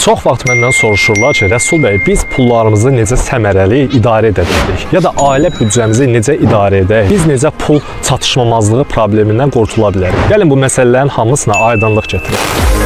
Çox vaxt məndən soruşurlar ki, Rəsul bəy, biz pullarımızı necə səmərəli idarə edə bilirik? Ya da ailə büdcəmizi necə idarə edək? Biz necə pul çatışmamazlığı problemindən qurtula bilərik? Gəlin bu məsələlərin hamısına aydınlıq gətirək.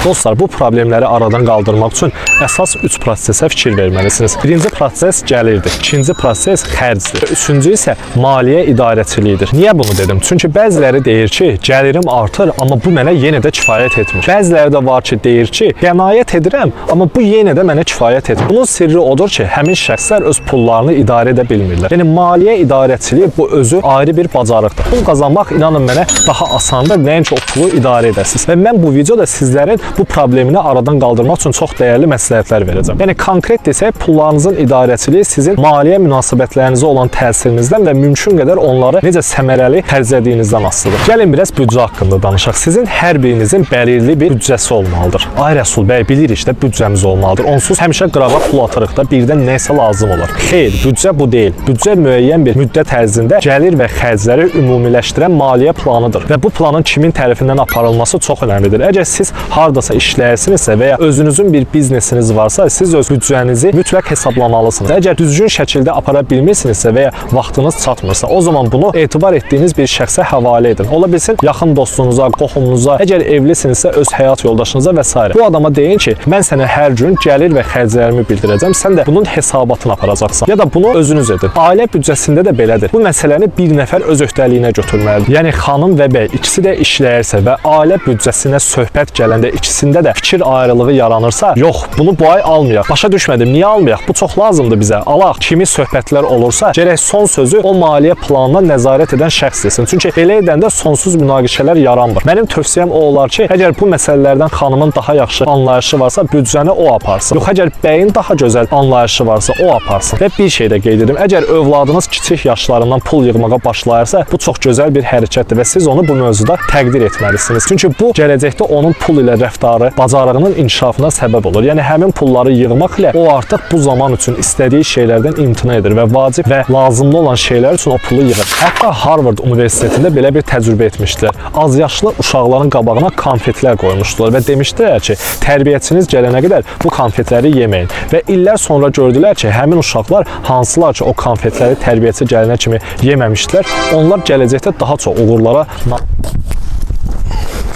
Dostlar, bu problemləri aradan qaldırmaq üçün əsas 3 prosesə fikir verməlisiniz. Birinci proses gəlirdir, ikinci proses xərcdir, üçüncü isə maliyyə idarəçiliyidir. Niyə bunu dedim? Çünki bəziləri deyir ki, gəlirim artır, amma bu mənə yenə də kifayət etmir. Bəziləri də var ki, deyir ki, qənaət edirəm, amma bu yenə də mənə kifayət etmir. Bunun sirri odur ki, həmin şəxslər öz pullarını idarə edə bilmirlər. Yəni maliyyə idarəçiliyi bu özü ayrı bir bacarıqdır. Pul qazanmaq inanın mənə daha asandır, nəinki o pulu idarə edəsiniz. Və mən bu videoda sizlərin bu problemini aradan qaldırmaq üçün çox dəyərli məsləhətlər verəcəm. Yəni konkret desək, pullarınızın idarəçiliyi sizin maliyyə münasibətlərinizə olan təsirinizdən və mümkün qədər onları necə səmərəli xərclədiyinizdən asılıdır. Gəlin biraz büdcə haqqında danışaq. Sizin hər birinizin bəlirli bir büdcəsi olmalıdır. Ay Rəsul bəy, bilirik də büdcəmiz olmalıdır. Onsuz həmişə qırağa pul atırıq da birdən nəsə lazım olar. Xeyr, büdcə bu deyil. Büdcə müəyyən bir müddət ərzində gəlir və xərcləri ümumiləşdirən maliyyə planıdır və bu planın kimin tərəfindən aparılması çox önəmlidir. Əgər siz hardasa işləyirsinizsə və ya özünüzün bir biznesiniz varsa, siz öz büdcənizi mütləq hesablamalısınız. Əgər düzgün şəkildə apara bilmirsinizsə və ya vaxtınız çatmırsa, o zaman bunu etibar etdiyiniz bir şəxsə həvalə edin. Ola bilsin yaxın dostunuza, qohumunuza, əgər evlisinizsə öz həyat yoldaşınıza və s. Bu adama deyin ki, mən sənə hər gün gəlir və xərclərimi bildirəcəm, sən də bunun hesabatını aparacaqsan. Ya da bunu özünüz edin. Ailə büdcəsində də belədir. Bu məsələni bir nəfər öz öhdəliyinə götürməlidir. Yəni xanım və bəy ikisi də işləyirsə və ailə büdcəsinə söhbət gələndə ikisində də fikir ayrılığı yaranırsa, yox, bunu bu ay almayaq. Başa düşmədim, niyə almayaq? Bu çox lazımdır bizə. Alaq. Kimi söhbətlər olursa, gərək son sözü o maliyyə planına nəzarət edən şəxs desin. Çünki belə edəndə sonsuz münaqişələr yaranmır. Mənim tövsiyəm o olar ki, əgər bu məsələlərdən xanımın daha yaxşı anlayışı varsa, büdcəni o aparsın. Yox, əgər bəyin daha gözəl anlayışı varsa, o aparsın. Və bir şey də qeyd edim. Əgər övladınız kiçik yaşlarından pul yığmağa başlayarsa, bu çox gözəl bir hərəkətdir və siz onu bu mövzuda təqdir etməlisiniz. Çünki bu gələcəkdə onun pul ilə rəftarı, bacarığının inkişafına səbəb olur. Yəni həmin pulları yığmaq ilə o artıq bu zaman üçün istədiyi şeylərdən imtina edir və vacib və lazımlı olan şeylər üçün o pulu yığır. Hətta Harvard Universitetində belə bir təcrübə etmişdilər. Azyaşlı uşaqların qabağına konfetlər qoymuşdular və demişdilər ki, tərbiyəçiniz gələnə qədər bu konfetləri yeməyin. Və illər sonra gördülər ki, həmin uşaqlar hansılar ki o konfetləri tərbiyəçi gələnə kimi yeməmişdilər, onlar gələcəkdə daha çox uğurlara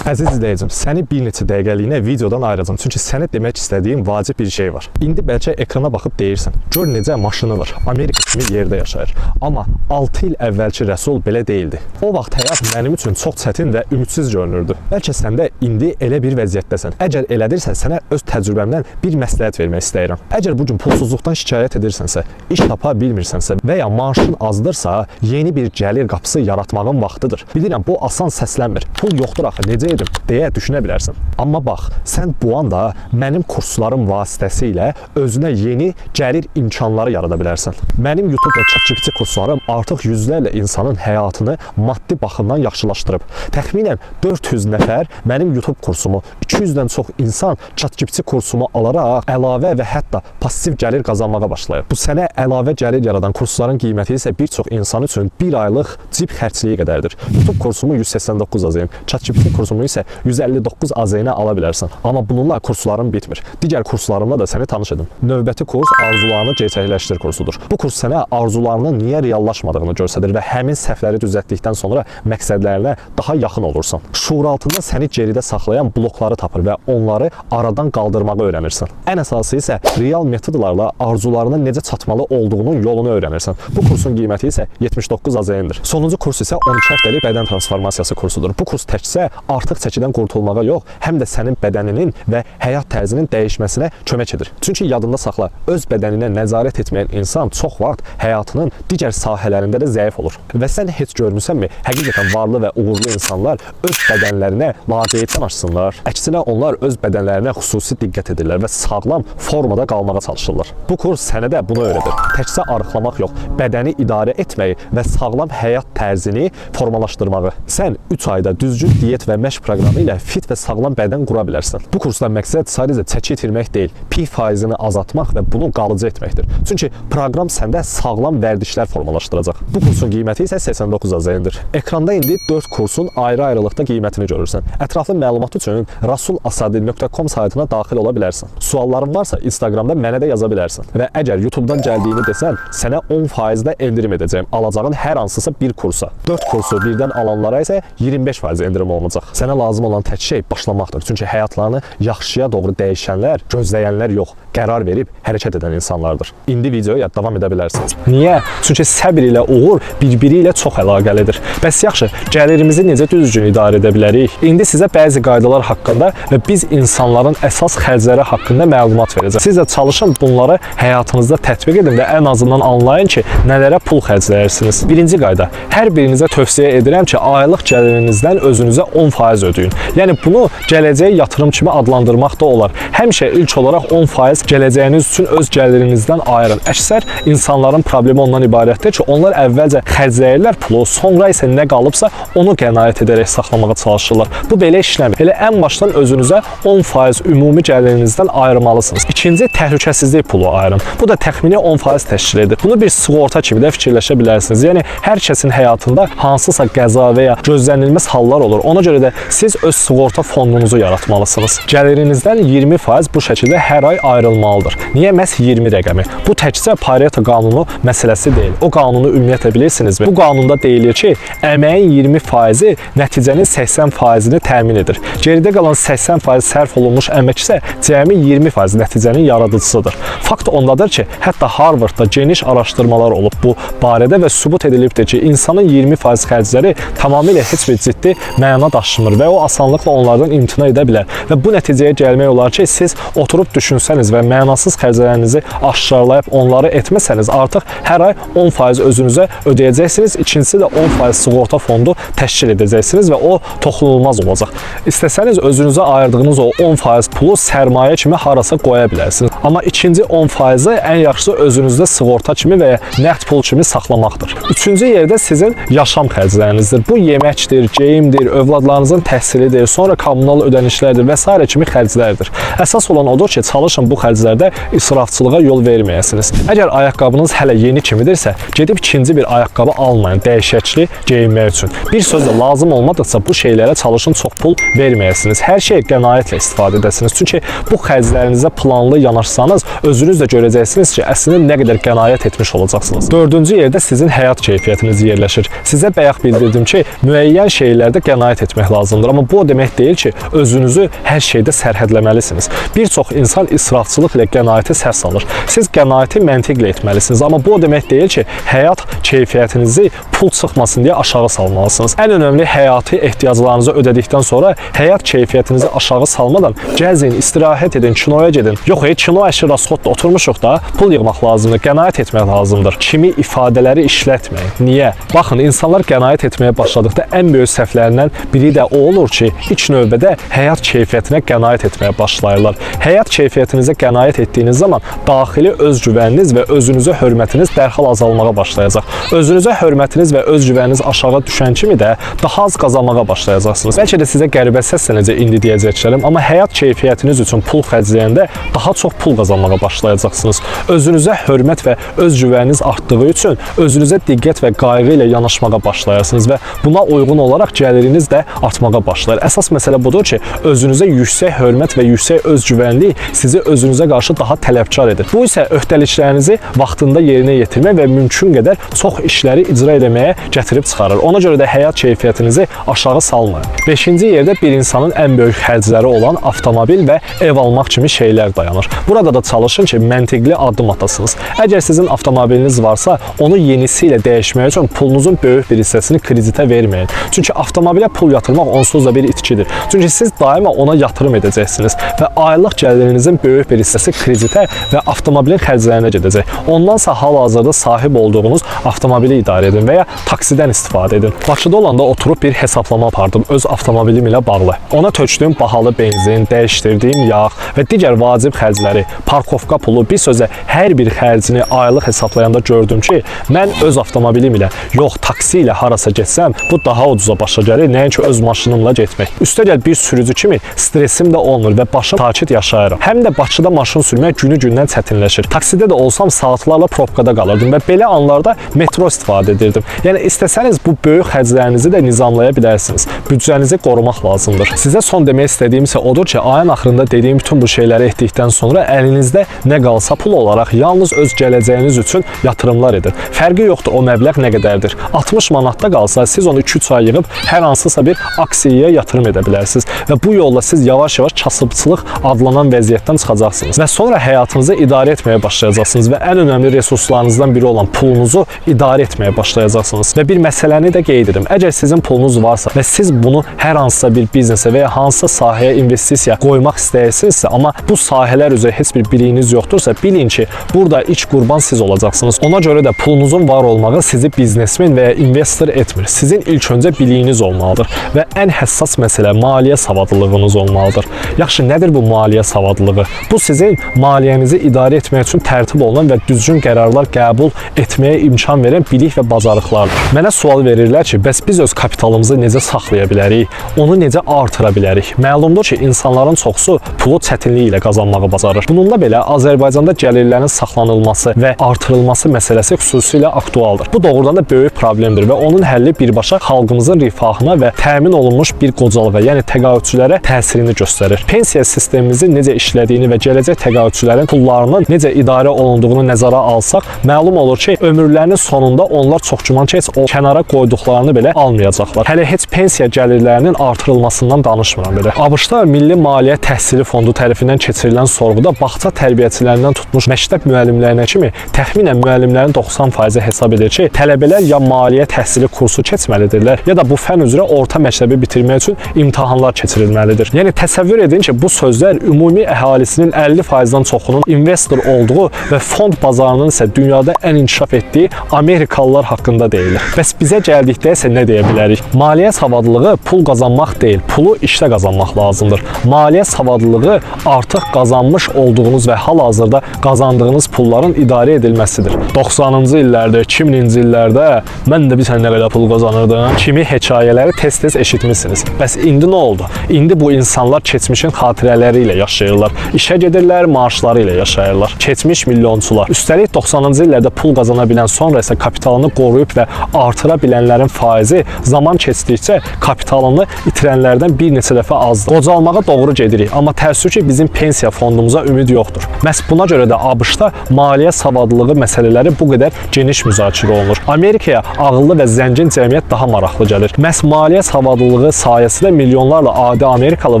Əziz izləyicim, səni bir neçə dəqiqəliyinə videodan ayıracağam. Çünki sənə demək istədiyim vacib bir şey var. İndi bəlkə ekrana baxıb deyirsən, gör necə maşını var, Amerika kimi yerdə yaşayır. Amma 6 il əvvəlki Rəsul belə deyildi. O vaxt həyat mənim üçün çox çətin və ümidsiz görünürdü. Bəlkə sən də indi elə bir vəziyyətdəsən. Əgər elədirsə, sənə öz təcrübəmdən bir məsləhət vermək istəyirəm. Əgər bu gün pulsuzluqdan şikayət edirsənsə, iş tapa bilmirsənsə və ya maaşın azdırsa, yeni bir gəlir qapısı yaratmağın vaxtıdır. Bilirəm bu asan səslənmir. Pul yoxdur axı, necə edim deyə düşünə bilərsən. Amma bax, sən bu anda mənim kurslarım vasitəsilə özünə yeni gəlir imkanları yarada bilərsən. Mənim YouTube və ChatGPT kurslarım artıq yüzlərlə insanın həyatını maddi baxımdan yaxşılaşdırıb. Təxminən 400 nəfər mənim YouTube kursumu, 200-dən çox insan ChatGPT kursumu alaraq əlavə və hətta passiv gəlir qazanmağa başlayıb. Bu sənə əlavə gəlir yaradan kursların qiyməti isə bir çox insan üçün bir aylıq cib xərcliyi qədərdir. YouTube kursumu 189 AZN, ChatGPT kursumu isə 159 AZN ala bilərsən. Amma bununla kurslarım bitmir. Digər kurslarımla da səni tanış edim. Növbəti kurs arzularını gerçəkləşdir kursudur. Bu kurs sənə arzularının niyə reallaşmadığını göstərir və həmin səhvləri düzəltdikdən sonra məqsədlərinə daha yaxın olursan. Şuuraltında səni geridə saxlayan blokları tapır və onları aradan qaldırmağı öyrənirsən. Ən əsası isə real metodlarla arzularına necə çatmalı olduğunun yolunu öyrənirsən. Bu kursun qiyməti isə 79 AZN-dir. Sonuncu kurs isə 12 həftəlik bədən transformasiyası kursudur. Bu kurs təkcə artıq çəkidən qurtulmağa yox, həm də sənin bədəninin və həyat tərzinin dəyişməsinə kömək edir. Çünki yadında saxla, öz bədəninə nəzarət etməyən insan çox vaxt həyatının digər sahələrində də zəif olur. Və sən heç görmüsənmi, həqiqətən varlı və uğurlu insanlar öz bədənlərinə laqeyd yanaşsınlar. Əksinə onlar öz bədənlərinə xüsusi diqqət edirlər və sağlam formada qalmağa çalışırlar. Bu kurs sənə də bunu öyrədir. Təkcə arıqlamaq yox, bədəni idarə etməyi və sağlam həyat tərzini formalaşdırmağı. Sən 3 ayda düzgün diyet və məşq proqramı ilə fit və sağlam bədən qura bilərsən. Bu kursdan məqsəd sadəcə çəki itirmək deyil, piy faizini azaltmaq və bunu qalıcı etməkdir. Çünki proqram səndə sağlam vərdişlər formalaşdıracaq. Bu kursun qiyməti isə 89 AZN-dir. Ekranda indi 4 kursun ayrı-ayrılıqda qiymətini görürsən. Ətraflı məlumat üçün rasulasadi.com saytına daxil ola bilərsən. Sualların varsa Instagramda mənə də yaza bilərsən. Və əgər YouTube-dan gəldiyini desən, sənə 10% də endirim edəcəyəm alacağın hər hansısa bir kursa. 4 kursu birdən alanlara isə 25% endirim olunacaq. Sənə lazım olan tək şey başlamaqdır. Çünki həyatlarını yaxşıya doğru dəyişənlər, gözləyənlər yox, qərar verib hərəkət edən insanlardır. İndi videoya davam edə bilərsiniz. Niyə? Çünki səbr ilə uğur bir-biri ilə çox əlaqəlidir. Bəs yaxşı, gəlirimizi necə düzgün idarə edə bilərik? İndi sizə bəzi qaydalar haqqında və biz insanların əsas xərcləri haqqında məlumat verəcəm. Siz də çalışın bunları həyatınızda tətbiq edin və ən azından anlayın ki, nələrə pul xərcləyirsiniz. Birinci qayda: hər birinizə tövsiyə edirəm ki, aylıq gəlirinizdən özünüzə 10% ödəyin. Yəni bunu gələcəyə yatırım kimi adlandırmaq da olar. Həmişə ilk olaraq 10% gələcəyiniz üçün öz gəlirinizdən ayırın. Əksər insanların problemi ondan ibarətdir ki, onlar əvvəlcə xərcləyirlər pulu, sonra isə nə qalıbsa onu qənaət edərək saxlamağa çalışırlar. Bu belə işləmir. Elə ən başdan özünüzə 10% ümumi gəlirinizdən ayırmalısınız. İkinci, təhlükəsizlik pulu ayırın. Bu da təxmini 10% təşkil edir. Bunu bir sığorta kimi də fikirləşə bilərsiniz. Yəni hər kəsin həyatında hansısa qəza və ya gözlənilməz hallar olur. Ona görə də siz öz sığorta fondunuzu yaratmalısınız. Gəlirinizdən 20% bu şəkildə hər ay ayrılmalıdır. Niyə məhz 20 rəqəmi? Bu təkcə Pareto qanunu məsələsi deyil. O qanunu ümumiyyətlə bilirsinizmi? Bu qanunda deyilir ki, əməyin 20%-i nəticənin 80%-ini təmin edir. Geridə qalan 80% sərf olunmuş əmək isə cəmi 20% nəticənin yaradıcısıdır. Fakt ondadır ki, hətta Harvardda geniş araşdırmalar olub bu barədə və sübut edilibdir ki, insanın 20% xərcləri tamamilə heç bir ciddi məna daşımır və o asanlıqla onlardan imtina edə bilər. Və bu nəticəyə gəlmək olar ki, siz oturub düşünsəniz və mənasız xərclərinizi aşkarlayıb onları etməsəniz, artıq hər ay 10% özünüzə ödəyəcəksiniz. İkincisi də 10% sığorta fondu təşkil edəcəksiniz və o toxunulmaz olacaq. İstəsəniz özünüzə ayırdığınız o 10% pulu sərmayə kimi harasa qoya bilərsiniz. Amma ikinci 10%-i ən yaxşısı özünüzdə sığorta kimi və ya nəqd pul kimi saxlamaqdır. Üçüncü yerdə sizin yaşam xərclərinizdir. Bu yeməkdir, geyimdir, övladlarınızın təhsilidir, sonra kommunal ödənişlərdir və sairə kimi xərclərdir. Əsas olan odur ki, çalışın bu xərclərdə israfçılığa yol verməyəsiniz. Əgər ayaqqabınız hələ yeni kimidirsə, gedib ikinci bir ayaqqabı almayın dəyişəkli geyinmək üçün. Bir sözlə lazım olmadıqca bu şeylərə çalışın çox pul verməyəsiniz. Hər şeyə qənaətlə istifadə edəsiniz. Çünki bu xərclərinizə planlı yanaşsanız, özünüz də görəcəksiniz ki, əslində nə qədər qənaət etmiş olacaqsınız. Dördüncü yerdə sizin həyat keyfiyyətiniz yerləşir. Sizə bayaq bildirdim ki, müəyyən şeylərdə qənaət etmək lazımdır, amma bu o demək deyil ki, özünüzü hər şeydə sərhədləməlisiniz. Bir çox insan israfçılıq ilə qənaəti səhv salır. Siz qənaəti məntiqlə etməlisiniz, amma bu o demək deyil ki, həyat keyfiyyətinizi pul çıxmasın deyə aşağı salmalısınız. Ən önəmli həyati ehtiyaclarınızı ödədikdən sonra həyat keyfiyyətinizi aşağı salmadan gəzin, istirahət edin, kinoya gedin. Yox, kino əşi rasxodda oturmuşuq da, pul yığmaq lazımdır, qənaət etmək lazımdır. Kimi ifadələri işlətməyin. Niyə? Baxın, insanlar qənaət etməyə başladıqda ən böyük səhvlərindən biri də o olur ki, ilk növbədə həyat keyfiyyətinə qənaət etməyə başlayırlar. Həyat keyfiyyətinizə qənaət etdiyiniz zaman daxili özgüvəniniz və özünüzə hörmətiniz dərhal azalmağa başlayacaq. Özünüzə hörmətiniz və özgüvəniniz aşağı düşən kimi də daha az qazanmağa başlayacaqsınız. Bəlkə də sizə qəribə səslənəcək indi deyəcəklərim, amma həyat keyfiyyətiniz üçün pul xərcləyəndə daha çox pul qazanmağa başlayacaqsınız. Özünüzə hörmət və özgüvəniniz artdığı üçün özünüzə diqqət və qayğı ilə yanaşmağa başlayarsınız və buna uyğun olaraq gəliriniz də artmağa başlayır. Əsas məsələ budur ki, özünüzə yüksək hörmət və yüksək özgüvənlik sizi özünüzə qarşı daha tələbkar edir. Bu isə öhdəliklərinizi vaxtında yerinə yetirmək və mümkün qədər çox işləri icra etməyə gətirib çıxarır. Ona görə də həyat keyfiyyətinizi aşağı salmayın. Beşinci yerdə bir insanın ən böyük xərcləri olan avtomobil və ev almaq kimi şeylər dayanır. Burada da çalışın ki, məntiqli addım atasınız. Əgər sizin avtomobiliniz varsa, onu yenisi ilə dəyişmək üçün pulunuzun böyük bir hissəsini kreditə verməyin. Çünki avtomobilə pul yatırmaq onsuz da bir itkidir. Çünki siz daima ona yatırım edəcəksiniz və aylıq gəlirinizin böyük bir hissəsi kreditə və avtomobilin xərclərinə gedəcək. Ondansa hal-hazırda sahib olduğunuz avtomobili idarə edin və ya taksidən istifadə edin. Bakıda olanda oturub bir hesablama apardım öz avtomobilim ilə bağlı. Ona tökdüyüm bahalı benzin, dəyişdirdiyim yağ və digər vacib xərcləri, parkovka pulu, bir sözlə hər bir xərcini aylıq hesablayanda gördüm ki, mən öz avtomobilim ilə yox, taksi ilə harasa getsəm, bu daha ucuza başa gəlir, nəinki öz maşınım maşınımla getmək. Üstəgəl bir sürücü kimi stresim də olmur və başım sakit yaşayıram. Həm də Bakıda maşın sürmək günü-gündən çətinləşir. Taksidə də olsam saatlarla probkada qalırdım və belə anlarda metro istifadə edirdim. Yəni istəsəniz bu böyük xərclərinizi də nizamlaya bilərsiniz. Büdcənizi qorumaq lazımdır. Sizə son demək istədiyim isə odur ki, ayın axırında dediyim bütün bu şeyləri etdikdən sonra əlinizdə nə qalsa pul olaraq yalnız öz gələcəyiniz üçün yatırımlar edin. Fərqi yoxdur o məbləğ nə qədərdir. 60 manatda qalsa siz onu 2-3 ay yığıb hər hansısa bir aksiyaya yatırım edə bilərsiniz və bu yolla siz yavaş-yavaş kasıbçılıq adlanan vəziyyətdən çıxacaqsınız və sonra həyatınızı idarə etməyə başlayacaqsınız və ən önəmli resurslarınızdan biri olan pulunuzu idarə etməyə başlayacaqsınız. Və bir məsələni də qeyd edim. Əgər sizin pulunuz varsa və siz bunu hər hansısa bir biznesə və ya hansısa sahəyə investisiya qoymaq istəyirsinizsə, amma bu sahələr üzrə heç bir biliyiniz yoxdursa, bilin ki, burada ilk qurban siz olacaqsınız. Ona görə də pulunuzun var olmağı sizi biznesmen və ya investor etmir. Sizin ilk öncə biliyiniz olmalıdır və ən həssas məsələ maliyyə savadlılığınız olmalıdır. Yaxşı, nədir bu maliyyə savadlılığı? Bu sizin maliyyənizi idarə etmək üçün tərtib olunan və düzgün qərarlar qəbul etməyə imkan verən bilik və bacarıqlardır. Mənə sual verirlər ki, bəs biz öz kapitalımızı necə saxlaya bilərik? Onu necə artıra bilərik? Məlumdur ki, insanların çoxusu pulu çətinlik ilə qazanmağı bacarır. Bununla belə Azərbaycanda gəlirlərin saxlanılması və artırılması məsələsi xüsusilə aktualdır. Bu doğrudan da böyük problemdir və onun həlli birbaşa xalqımızın rifahına və təmin olunmuş bir qocalığa, yəni təqaüdçülərə təsirini göstərir. Pensiya sistemimizin necə işlədiyini və gələcək təqaüdçülərin pullarının necə idarə olunduğunu nəzərə alsaq, məlum olur ki, ömürlərinin sonunda onlar çox güman ki, heç o kənara qoyduqlarını belə almayacaqlar. Hələ heç pensiya gəlirlərinin artırılmasından danışmıram belə. ABŞ-da Milli Maliyyə Təhsili Fondu tərəfindən keçirilən sorğuda bağça tərbiyəçilərindən tutmuş məktəb müəllimlərinə kimi təxminən müəllimlərin 90%-i hesab edir ki, tələbələr ya maliyyə təhsili kursu keçməlidirlər, ya da bu fən üzrə orta məktəbi bitirmək üçün imtahanlar keçirilməlidir. Yəni təsəvvür edin ki, bu sözlər ümumi əhalisinin 50%-dən çoxunun investor olduğu və fond bazarının isə dünyada ən inkişaf etdiyi Amerikalılar haqqında deyilir. Bəs bizə gəldikdə isə nə deyə bilərik? Maliyyə savadlılığı pul qazanmaq deyil, pulu işdə qazanmaq lazımdır. Maliyyə savadlılığı artıq qazanmış olduğunuz və hal-hazırda qazandığınız pulların idarə edilməsidir. 90-cı illərdə, 2000-ci illərdə mən də bir sən nə qədər pul qazanırdım kimi hekayələri tez-tez eşitmisiniz. Bəs indi nə oldu? İndi bu insanlar keçmişin xatirələri ilə yaşayırlar. İşə gedirlər, maaşları ilə yaşayırlar. Keçmiş milyonçular. Üstəlik 90-cı illərdə pul qazana bilən, sonra isə kapitalını qoruyub və artıra bilənlərin faizi zaman keçdikcə kapitalını itirənlərdən bir neçə dəfə azdır. Qocalmağa doğru gedirik, amma təəssüf ki, bizim pensiya fondumuza ümid yoxdur. Məhz buna görə də ABŞ-da maliyyə savadlılığı məsələləri bu qədər geniş müzakirə olunur. Amerikaya ağıllı və zəngin cəmiyyət daha maraqlı gəlir. Məhz maliyyə savadlılığı sayəsində milyonlarla adi Amerikalı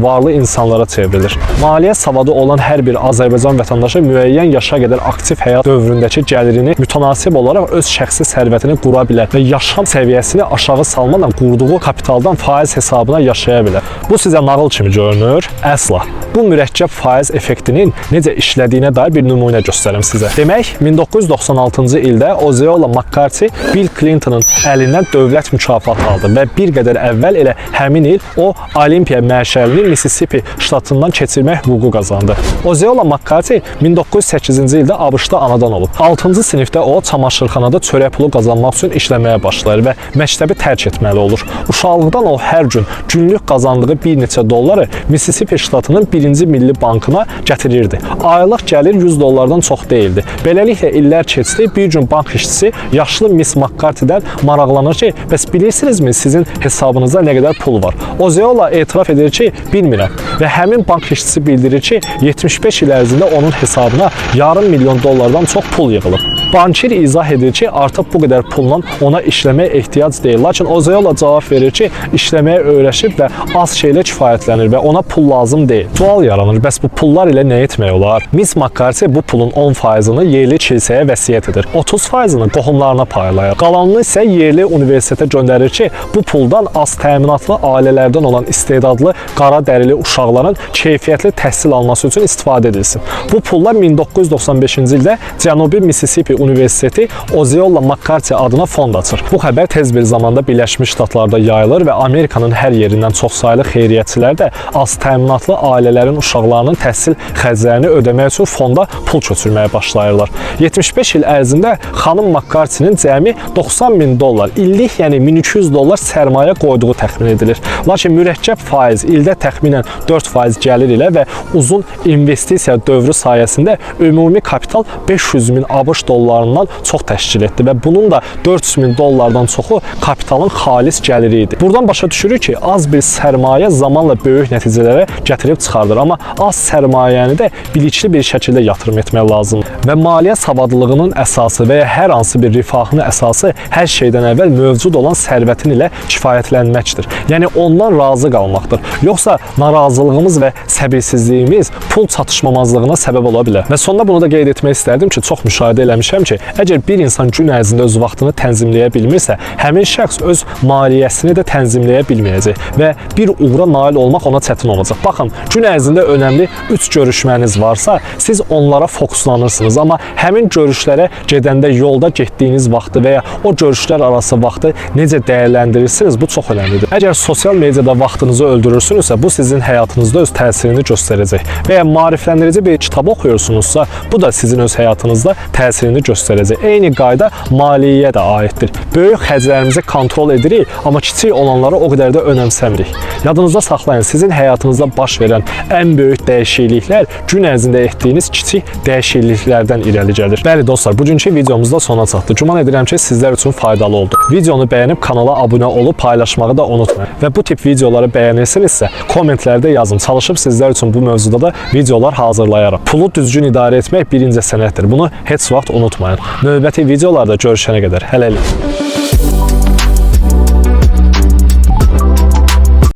varlı insanlara çevrilir. Maliyyə savadı olan hər bir Azərbaycan vətəndaşı müəyyən yaşa qədər aktiv həyat dövründəki gəlirini mütənasib olaraq öz şəxsi sərvətini qura bilər və yaşam səviyyəsini aşağı salmadan qurduğu kapitaldan faiz hesabına yaşaya bilər. Bu sizə nağıl kimi görünür? Əsla. Bu mürəkkəb faiz effektinin necə işlədiyinə dair bir nümunə göstərim sizə. Demək, 1996-cı ildə Ozeola McCarthy Bill Clintonun əlindən dövlət mükafatı aldı və bir qədər əvvəl elə həmin il o Olimpiya məşəlini Mississippi ştatından keçirmək hüququ qazandı. Ozeola McCarthy 1908-ci ildə ABŞ-da anadan olub. 6-cı sinifdə o çamaşırxanada çörək pulu qazanmaq üçün işləməyə başlayır və məktəbi tərk etməli olur. Uşaqlıqdan o hər gün günlük qazandığı bir neçə dolları Mississippi ştatının 1-ci Milli Bankına gətirirdi. Aylıq gəlir 100 dollardan çox deyildi. Beləliklə illər keçdi. Bir gün bank işçisi yaşlı Miss McCarthy-dən maraqlanır ki, bəs bilirsinizmi sizin hesabınızda nə qədər pul var? Ozeola etiraf edir ki, bilmirəm. Və həmin bank işçisi bildirir ki, 75 il ərzində onun hesabına yarım milyon dollardan çox pul yığılıb. Bankir izah edir ki, artıq bu qədər pulla ona işləməyə ehtiyac deyil. Lakin Ozeola cavab verir ki, işləməyə öyrəşib və az şeylə kifayətlənir və ona pul lazım deyil. Sual yaranır, bəs bu pullar ilə nə etmək olar? Miss McCarthy bu pulun 10%-ni yerli kilsəyə vəsiyyət edir. 30%-ni qohumlarına paylayır. Qalanını isə yerli universitetə göndərir ki, bu puldan az təminatlı ailələrdən olan istedadlı qara dərili uşaqların keyfiyyətli təhsil alması üçün istifadə edilsin. Bu pullar 1995-ci ildə Cənubi Mississippi Universiteti Ozeola McCarthy adına fond açır. Bu xəbər tez bir zamanda Birləşmiş Ştatlarda yayılır və Amerikanın hər yerindən çoxsaylı xeyriyyəçilər də az təminatlı ailələrin uşaqlarının təhsil xərclərini ödəmək üçün fonda pul köçürməyə başlayırlar. 75 il ərzində xanım McCarthy'nin cəmi 90 min dollar, illik, yəni 1200 dollar sərmayə qoyduğu təxmin edilir. Lakin mürəkkəb faiz ildə təxminən 4% gəlir ilə və uzun investisiya dövrü sayəsində ümumi kapital 500 min ABŞ dollarından çox təşkil etdi və bunun da 400 min dollardan çoxu kapitalın xalis gəliri idi. Buradan başa düşürük ki, az bir sərmayə zamanla böyük nəticələrə gətirib çıxardır, amma az sərmayəni də bilikli bir şəkildə yatırım etmək lazımdır. Və maliyyə savadlılığının əsası və ya hər hansı bir rifahın əsası hər şeydən əvvəl mövcud olan sərvətin ilə kifayətlənməkdir. Yəni ondan razı qalmaqdır. Yoxsa narazılığımız və səbirsizliyimiz pul çatışmamazlığına səbəb ola bilər. Və sonda bunu da qeyd etmək istərdim ki, çox müşahidə eləmişəm ki, əgər bir insan gün ərzində öz vaxtını tənzimləyə bilmirsə, həmin şəxs öz maliyyəsini də tənzimləyə bilməyəcək və bir uğura nail olmaq ona çətin olacaq. Baxın, gün ərzində önəmli 3 görüşməniz varsa, siz onlara fokuslanırsınız, amma həmin görüşlərə gedəndə yolda getdiyiniz vaxtı və ya o görüşlər arası vaxtı necə dəyərləndirirsiniz, bu çox önəmlidir. Əgər sosial mediada vaxtınızı öldürürsünüzsə, bu sizin həyatınızda öz təsirini göstərəcək. Və ya maarifləndirici bir kitab oxuyursunuzsa, bu da sizin öz həyatınızda təsirini göstərəcək. Eyni qayda maliyyəyə də aiddir. Böyük xərclərimizi kontrol edirik, amma kiçik olanları o qədər də önəmsəmirik. Yadınızda saxlayın, sizin həyatınızda baş verən ən böyük dəyişikliklər gün ərzində etdiyiniz kiçik dəyişikliklərdən irəli gəlir. Bəli dostlar, bugünkü videomuz da sona çatdı. Güman edirəm ki, sizlər üçün faydalı oldu. Videonu bəyənib kanala abunə olub paylaşmağı da unutmayın. Və bu tip videoları bəyənirsinizsə, kommentlərdə yazın. Çalışıb sizlər üçün bu mövzuda da videolar hazırlayaram. Pulu düzgün idarə etmək bir incə sənətdir. Bunu heç vaxt unutmayın. Növbəti videolarda görüşənə qədər hələlik.